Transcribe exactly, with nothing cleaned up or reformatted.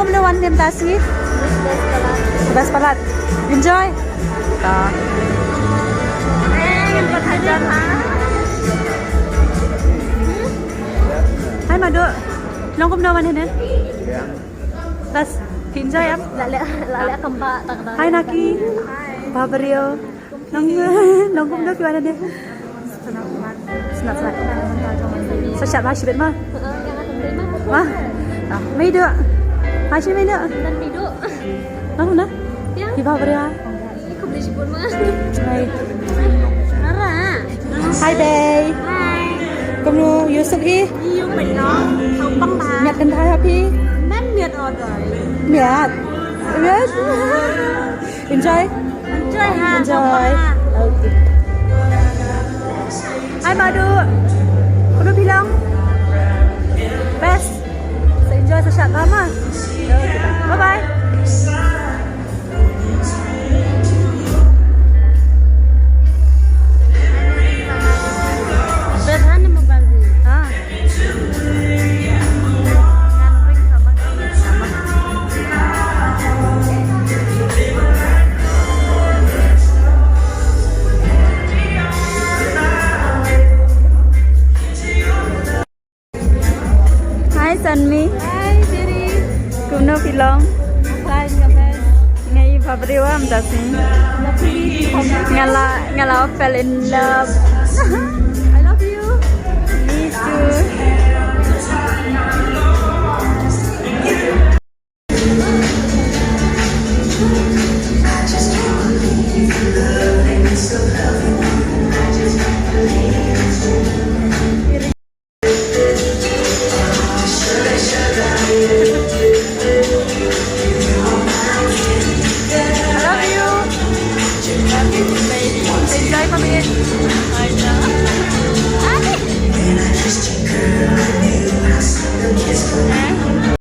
Kumno wan mynta sngi? Best palat. Enjoy. Ta. Hai Madu. Long kumno wan hangne? Best. Enjoy em? La leh, la leh kam ba tak. Hai Naki. Ba briew. Nang, nang kumno phi wan hangne? Sngap sngap. Sa shad ba shibit ma. Ma. Ah, mei du. Hai shi mei du. Nang na. Phi ba briew. Hi. Hi bae. Kumno ïohsuk hi? Miat kynthai ha phi? Miat. Miat. Enjoy. Enjoy. Okay. Hai Madu. Kumno phi long? Best. Sa enjoy sa shad bha ma. Bye bye. Hi Sanmi. Hi Jerry. Kumno phi long? Fine, ka best. Ngi ba briew am da sih. Nga la, nga la fell in love.